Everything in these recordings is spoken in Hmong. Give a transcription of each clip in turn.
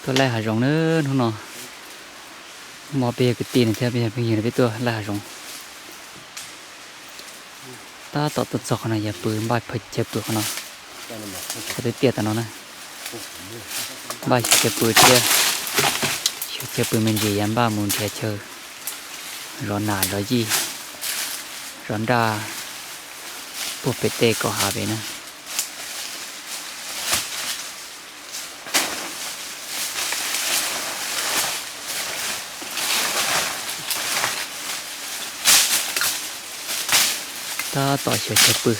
Tuaj laij hav zoov na hnub no, muaj peb yog kwv tij no thiab peb yog phooj ywg no peb tuaj laij hav zoov. Tab tom tuaj txog qhov no yog pw npaj chaw pw qhov no, qhov twb tiaj tom no na. Npaj chaw pw thiab, chaw pw me ntsis yog npaj mus nrhiav chaw zov nas zov yij, zov nraj puag pem tej kaum hav pem na. Tab tom xyuas chaw pw.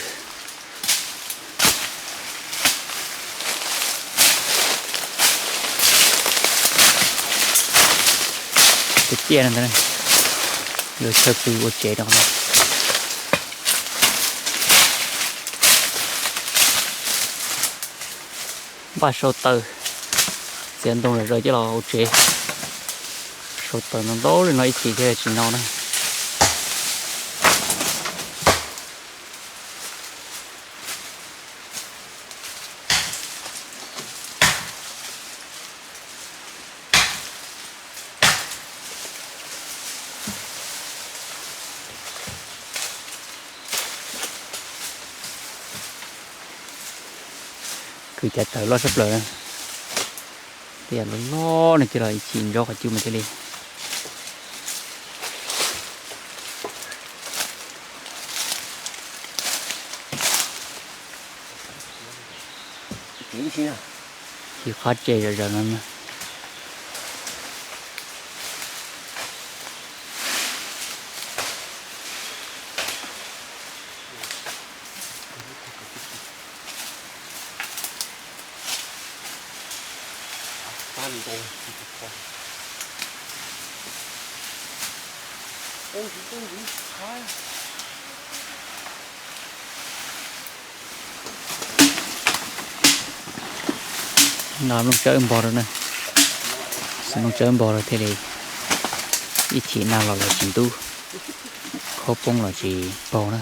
Tiaj tiaj no ntag, yuav chaw pw ua tsev rau qhov no. Npaj sau taws, txiav ntoo zom zaws coj los hauv tsev. Sau taws ntau ntau li no ib chim thiaj tsis no na. Kwv cav taws loj tshaj plaws na. Tej yam loj loj no cia los ib chim ntsob qhov cub mas thiaj li. Ci qhab tse zom zaws no. No nplooj tsawb npog rau na, xws nplooj tsawb npog rau thiaj li ib chim nag los los tsis ntub, khaub poob los tsis paug na.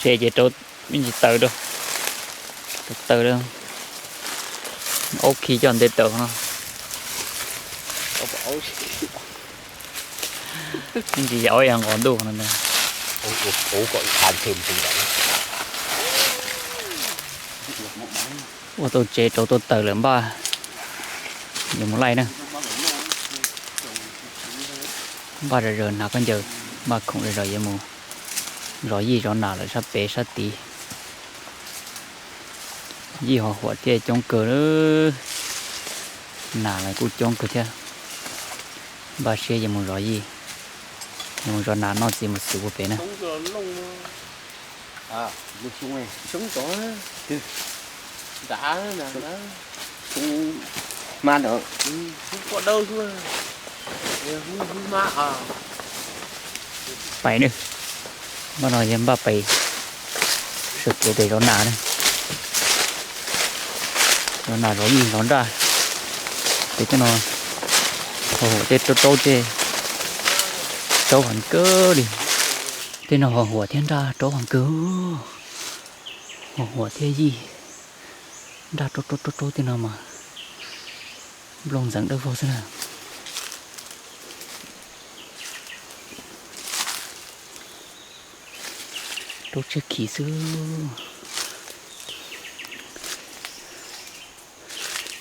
Tsev ces rau me ntsis taws rau, rau taws rau, aub khi coj nte taws no. Me ntsis yam aub yam nqos ntuj no ntag. Ua tau tsev rau tau taws lawm npaj yuav mus laij na. Npaj zom zaws hnav khaub ncaws, npaj khoom zom zaws yuav mus zov yij zov nas lawm sab pem sab tid. Yij ho huam thiaj coob kawg, nas los kuj coob kawg thiab. Npaj siab yuav mus zov yij, yuav mus zov nas noj txiv mus xwb puag pem na. Pais na, npaj no yog npaj pais sawv kev pem zov nas na. Zov nas zov yij zov nraj, pem tej no ho huam thiab raub raub tej, raub heev kawg li. Tej no ho huam thiab nraj raub heev kawg, ho huam thiab yij nraj raub raub raub tej no mas nplooj ntxeev dawb vog xwb na. Raub tshiab khiv xwb.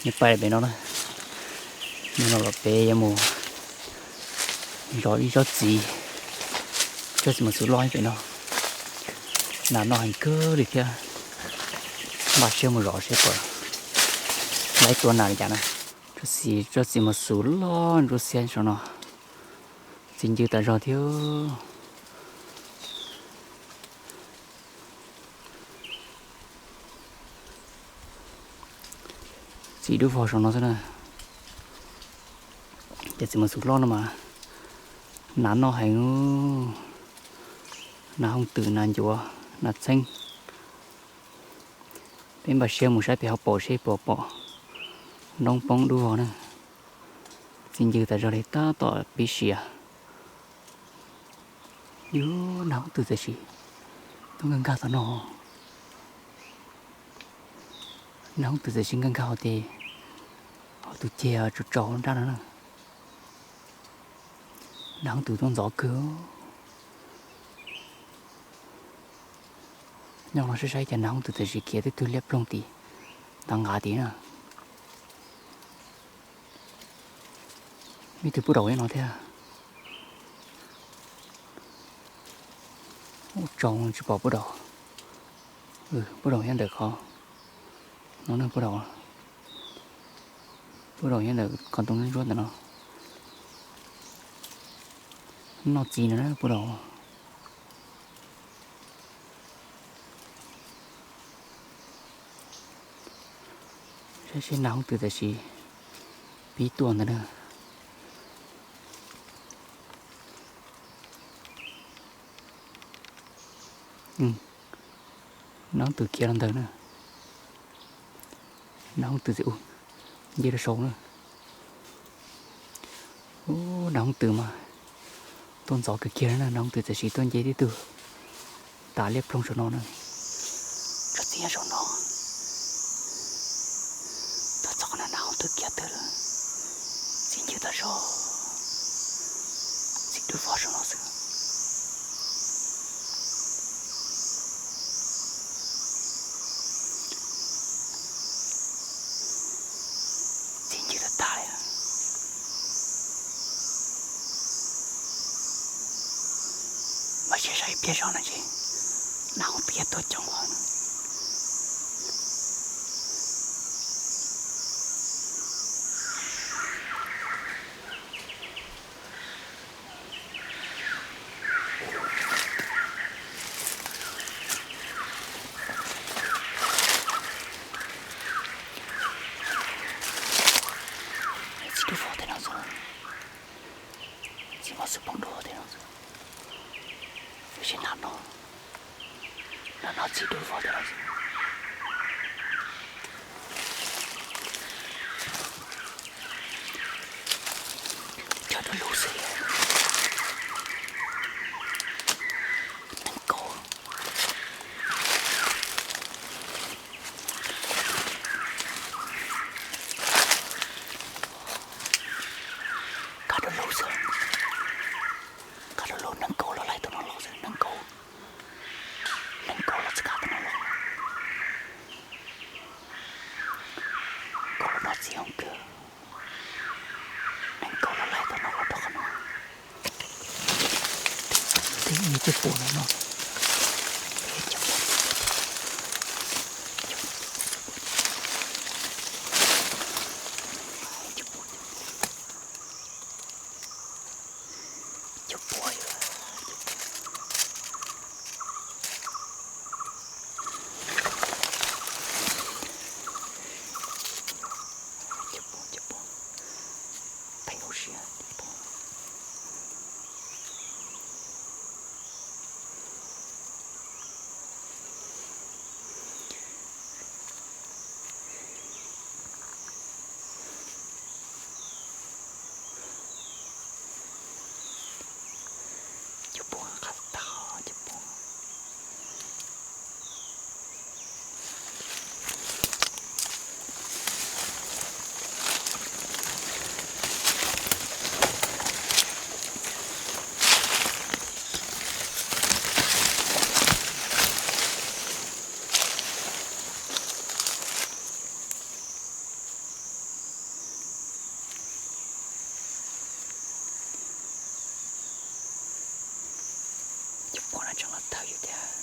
Nws pais pem no na, nws no los pem yuav mus zov ib tsob txiv, tsob txiv mas xuv loj pem no. Nas noj heev kawg li thiab, npaj siab mus zov seb puas laib tua nas li cas na. Tsob txiv, tsob txiv mas xuv loj ntsuab xiab saum no, txiv ncw tas zog thiab. Txiv dub vog saum no xwb na. Ces txiv mas xuv loj no mas nas noj heev, nas hooj twm, nas ncuav, nas txheeb. Peb npaj siab mus saib pem hauv paus seb puas pom noob poob dub vog na. Txiv ncw tas zog li tab tom pib siav. Yus, nas hooj twm txawm sis tuaj nkag nkag tom no. Nas hooj twm txawm sis nkag nkag hauv ces, hauv tus ceg tsaus tsaus nrab no na. Nas hooj twm tuaj ntxov kawg. Nyob no saib saib cas nas hooj twm txawm sis khiav twb twg liab ploog tim ntav nqav tid na. Ib tug pub daus ib no thiab. Ub, tsaus tsis pom pub daus. Pub daus nyob ntawm qhov no ne, pub daus, pub daus nyob ntawm qhov ntoo ntsuab ntawm no. Noj txiv no na pub daus. Saib seb nas hooj twm tam sim pib tuaj ntawd na. Nas hooj twm khiav los ntawd na. Nas hooj twm txiv u, nce rau saud na. Ub, nas hooj twm mas tuaj ntxov kawg kiag na, nas hooj twm tam sim tuaj nce tib tug tas liab ploog saum no na. Tsob txiv nyob saum no. Tuaj txog qhov no nas hooj twm khiav twg lawm. Txiv ncw tas zog, txiv dub vog saum no xwb. Txiv ncw tag tag li. Mas siab saib ib pliag zog no ces nas hooj twm tuaj coob heev no. Txiv dub vog tej no xwb, txiv mos xwm poob dub vog tej no xwb. Ua si nas no, nas no txiv dub vog tej no xwb. Cog dub lug xwb. Nees kaum. Kab dub lug xwb. Kab dub lug nees kaum los laij tus no los xwb, nees kaum. Nees kaum los txog kab tus no los. Kaum los no txiv hoom kawg. Nees kaum los laij tus no los rau qhov no. Twb ib ceg puas no no. Ceg puas, ceg puas, ceg puas. Pheej hauv siab. Tseem los tawg yus thiab.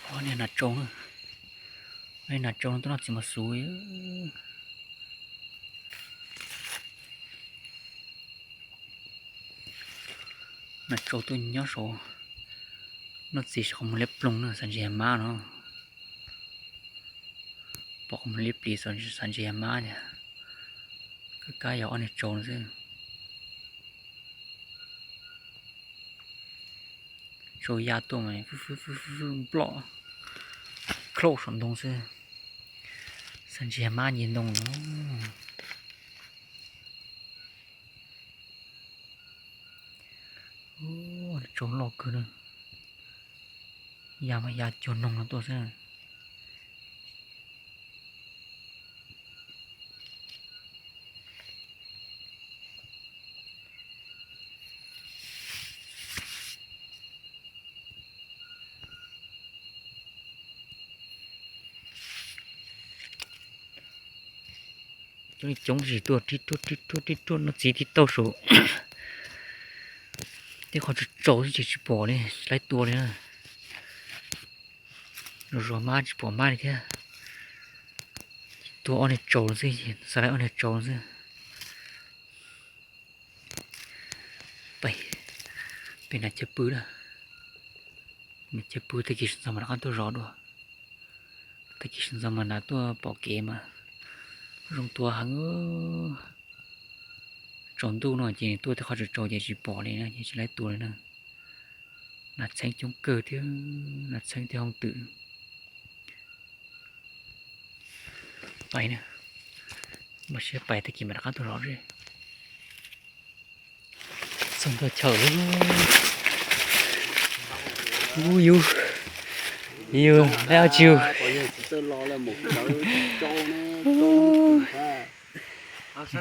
Niag nas tsau, niag nas tsau no tuaj noj txiv mos xuv. Nas tsau tuaj nyob saum noj txiv saum qhov muag liab ploog na, xav ntsia mab no. Pom qhov muag liab plis xav ntsia mab tias. Kab kab yog ob niag tsau no xwb. Tsau ya tuaj mas fwb fwb fwb fwb nploj, klaub saum ntoo xwb. Xav ntsia mab nce ntoo no. Tsau loj kawg na. Ya mas ya cuag noog no tuaj xwb. Coob coob zis tuaj rib ruaj rib ruaj rib ruaj noj txiv tib tauj saum tej qhov tsaus tsaus xwb ces tsis pom li, tsis laib tua li na. Zuag zuag mab tsis pom mab li thiab. Tua ob niag tsaus xwb, xav laib ob niag tsaus xwb. Pem nas cawv pw na, nas cawv pw tag kis sawv ntxov mas rov qab tuaj zov dua. Tag kis sawv ntxov mas nas tuaj pom kev mas zoo tua heev. Tsaus ntuj no ces tuaj tej qhov tsaus tsaus ces tsis pom li na, ces tsis laib tua li na. Nas txheeb coob kawg thiab, nas txheeb thiab hooj twm. Pais na, muaj siab pais tag kis mam rov qab tuaj zov ze. Txog ntawm chaw, ub, yus, yus lab tsis yus.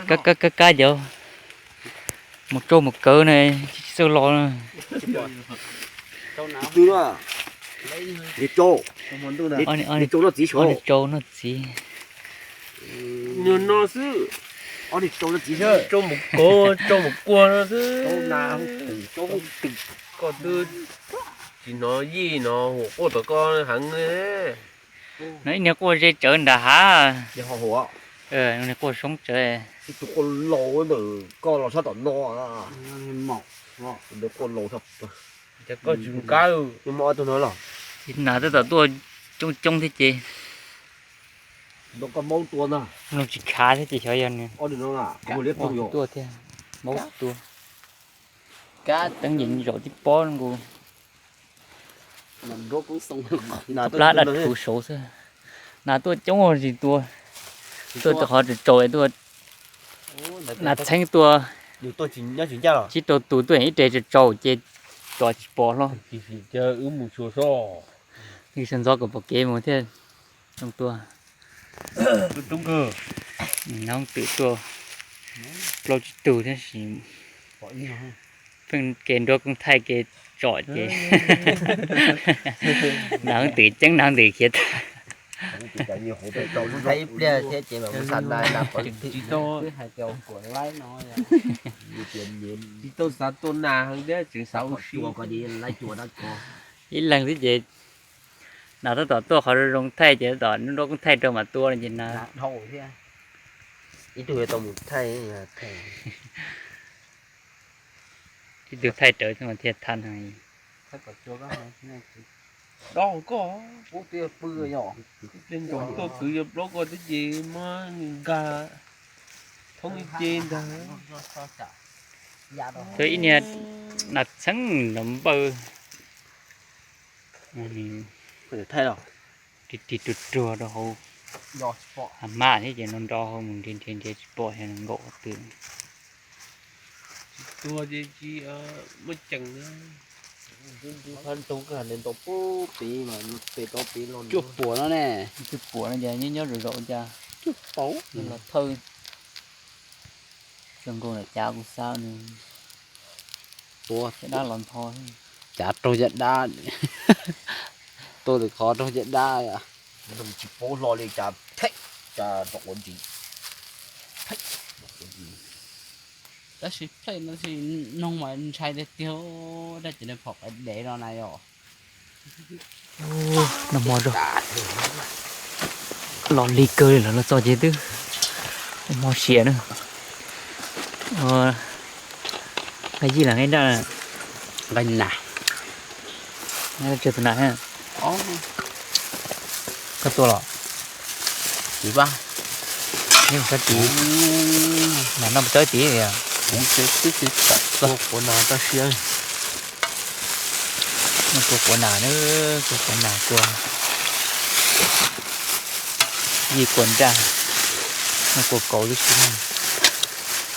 Kab kab kab cov mus tsau mus kawv na, tsis txawj los na. Ob niag tsau noj txiv. Nws no xwb. Tsau mus kawv, tsau mus kuag no xwb. Koj twb tsis hnov yij no hu quaj tom koj heev. No ib niag quaj ze tsawv nram hav. Niag quaj soob tsawv. Tus quaj laus ntawm koj los sab tom no. Quaj laus, koj tsis nkab. Nas tab tom tuaj coob coob thiab ces. Koj maub tua na. Mloog tsis khav thiab ces xyov yog nws tuaj thiab. Maub tua. Teeb yeej zaum tib pob nkaus. Plab daj rhuv saud xwb. Nas tuaj coob zis tua. Tuaj rau qhov tsaus tsaus tuaj. Nas txheeb tuaj tsib rau tus tuaj ib re tsaus tsaus ces tso tsis pom hlo. Wb mus xyuas so. Sawv ntxov kom pom kev mus thiaj zoo tua. Nab hooj twm tuaj plaub tsib tug thiab sis pheej ke nruab koob thaij ke tsom ces nab hooj twm ceeb nab hooj twm khiav tag. Tsis tau xav tua nas heev thiab tseem xav ua si. Ib leeg xwb ces nas tab tom tuaj qhov zoo zoo thaij ces tab tom nruab koob thaij rau mas tua ces nas. Ib tug yuav tau mus thaij, ib tug thaij rawv thiab mas thiaj thaj no. Dob koj, ib pliag ncaum tuaj kwv yog plaub koj twb ces muab nkag thoob ib ce ntag. Ib niag nas txheeb los npawj. Tig tig ruag ruag rau hauv. Hab maj thiab ces no nro hauv mus nrhiav nrhiav nrhiav tsis pom xyov nws nkaum qhov twg. Tsis tuag ces tsis muaj ceem na. Ntug ntug hab ntug kag ntau pub pem mas pem tau pem los cuaj puas no ne. Cuaj puas no ces nyob nyob zaum zaum cas cuaj puas los thawj. Tsuas nkaus lam cav kuv xav nws tua caj dab los ntho. Cav raug caj dab, tua tus qhov raug caj dab. Tsis paub hlo li cas phem, cas rau quav ntsis. Tab sis phem no tab sis noog mas ntshai tiag tiag, dab tsi phom qab dev no na yom. Noj hmo rau, los lig kawg li lawm, los txog ces twb hmo siav na. Nqaij yij los nqaij daj? Nqaij nas. Nqaij daj, tus nas. Koj tua los? Tsis pab. Nws koj tsis, nas noj tawb tid. Kuv twb tsis tawm, tua quav nas toj siab. Noj tua quav nas na, tua quav nas, tua yij, tua nraj, noj tua kauv tib si.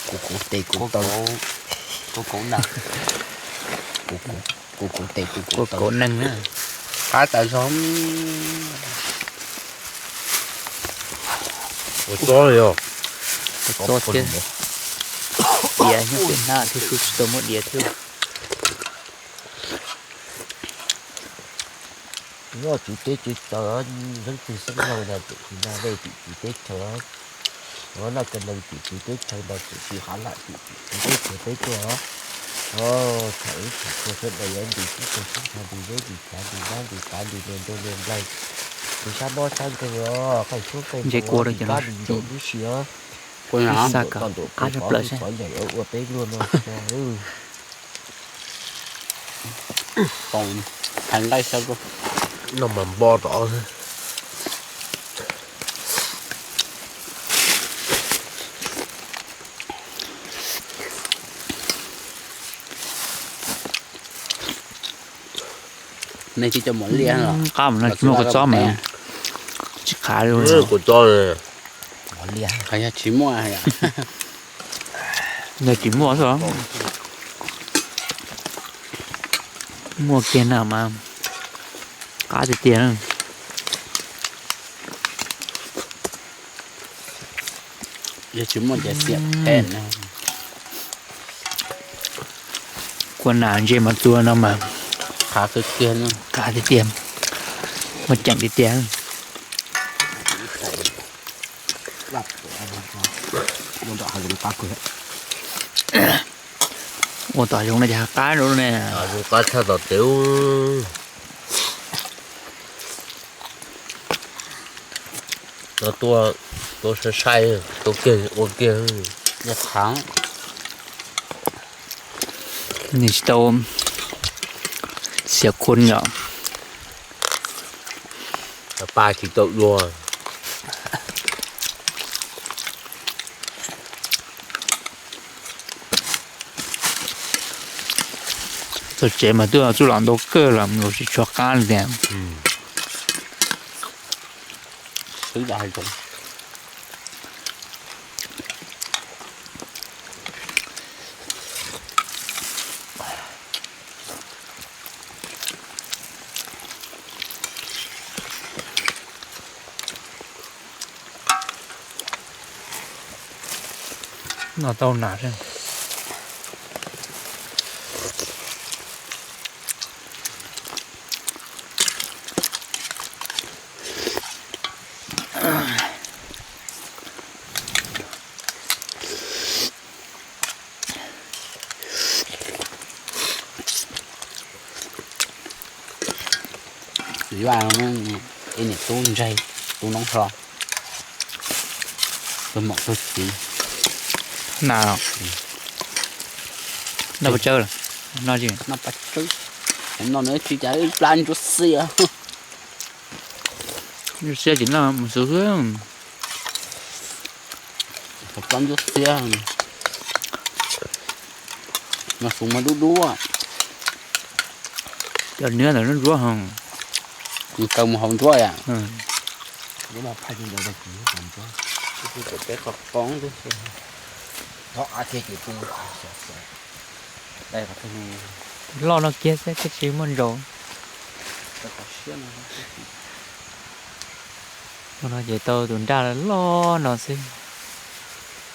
Kuv kuv tes kuv taw, tua kauv nas, kuv kuv tes kuv tua kauv neeg na. Qab tas zog. Ua txob li os. Ua txob thiab. Diav nyob pem hnab thiab, kuj tsis tau muab diav thiab. Nyob txiv teb txiv chaw, leej twg xeeb laug ntawd txawm tsis nag vej tim txiv teb chaws, noj ka nees tim txiv teb chaws ntawd txawm tsis hav lam tim txiv teb chaws peb tuaj. Thaum ub thaum tuaj sawv daws yuav ntis teb chaws sib nrhag ntis zeb ntis chav ntis nab ntis tav ntis niag ntuj niag nplaig, ntis sab mob sab nkeeg os, qaij suab qaij npoo ntis kab ntis ncaum tib si os. Xa kom qab zog plaws saib. Ua peb luaj no. Hais nqaij xwb. Noj mas npo tod. Nej tsis coj mov liaj los? Qab mas no tsis muaj kua txob mas tsis qab li. Kua txob, yog tsis muaj, yog tsis muaj xwb. Muaj kiag na mas qab tiag tiag. Yog tsis muaj ces xiam phem na. Kua nas ntse mas tua no mas qab tiag tiag, muaj ceem tiag tiag. Ua tom zoov no ces qab rau ne. Qab tshaj tom tev. Tua, tua sai sai, tua kiag ua kiag. Nws tsis tau xiav khun yom. Pa tsis tau dua. Txog tsev mas twb txuj lom ntau kawg los los tsis tshua qab li tiag. Noj tau nas xwb. Vaj, ib niam tub ntsaig, tub noob hlo, tug maum tug txiv. Nas, noj paj tsawb, noj tsis, noj paj tsawb, noj nws tsis cas ib plab ntsuab xiab. Ntsuab xiab tsis noj mus xwb xwb. Plab ntsuab xiab, noj xus mas dub dub. Cov niab ntawm lub ntsuab ho, nws kaw mus hauv ntsuab yom. Loj no kiag xwb, twb tsis muaj ntsaus. Hmo no ces tau tus nraj loj no xwb,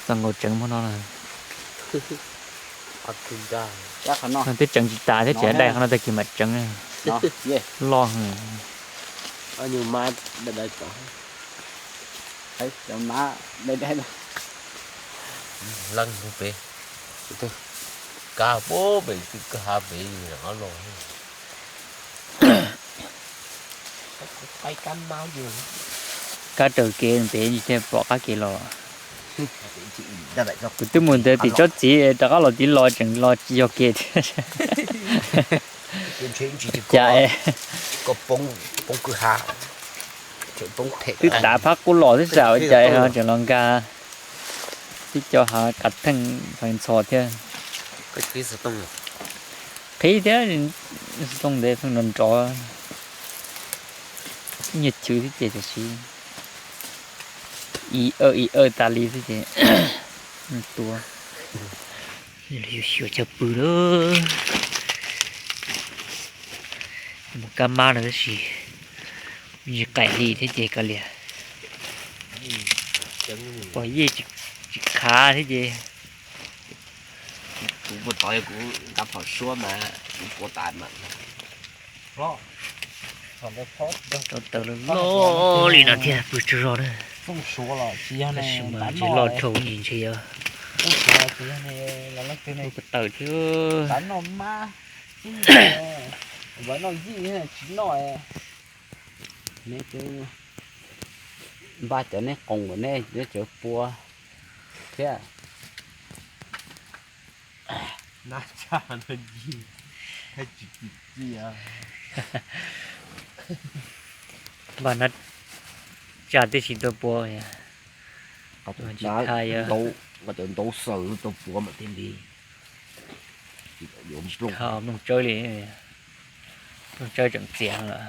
txog nkaus tseev hmo no lawm. Twb tseev tsis tas thiab, tseem dai qhov no tag kis mam tseev. Loj heev. Leej pem, kab pem twb kab pem los. Kab raws kev pem thiaj pom qab kev los. Kuv twb mus ntawd tim tsob txiv rov qab los tim los tseem los tsis yog kev thiab. Cas twb tav phab qub los xwb xwb ua cas ho tseem los nkag tib co hav kav theej ntxhov thiab. Qhib thiab, xov tooj ntev pheej nrov nrov, nyiag chwv thiab ces tam sim ib awj ib awj tas li xwb ces tua. Xyuas xyuas cog pw lawm, mus kab mab no tab sis tsis qaim li thiab ces kav liam, pom yej tsis khav thiab ces. Kuv puas tod yog kuv nqa phom suab mas kuv puas tas mas. Tau taws loj loj li no thiab pw tsaug zog na. Tab sis mas tsis loj dhau ntsis ntshe yog ko taws thiab. Npaj cov nej qoos kom nej, nej cov pua thiab. Npaj nab tsa tib si tuaj pua. Cov ntaub xaws tuaj pua mam thiaj li yuav nplooj. Nplooj tsawb li, nplooj tsawb tseem txias lawm.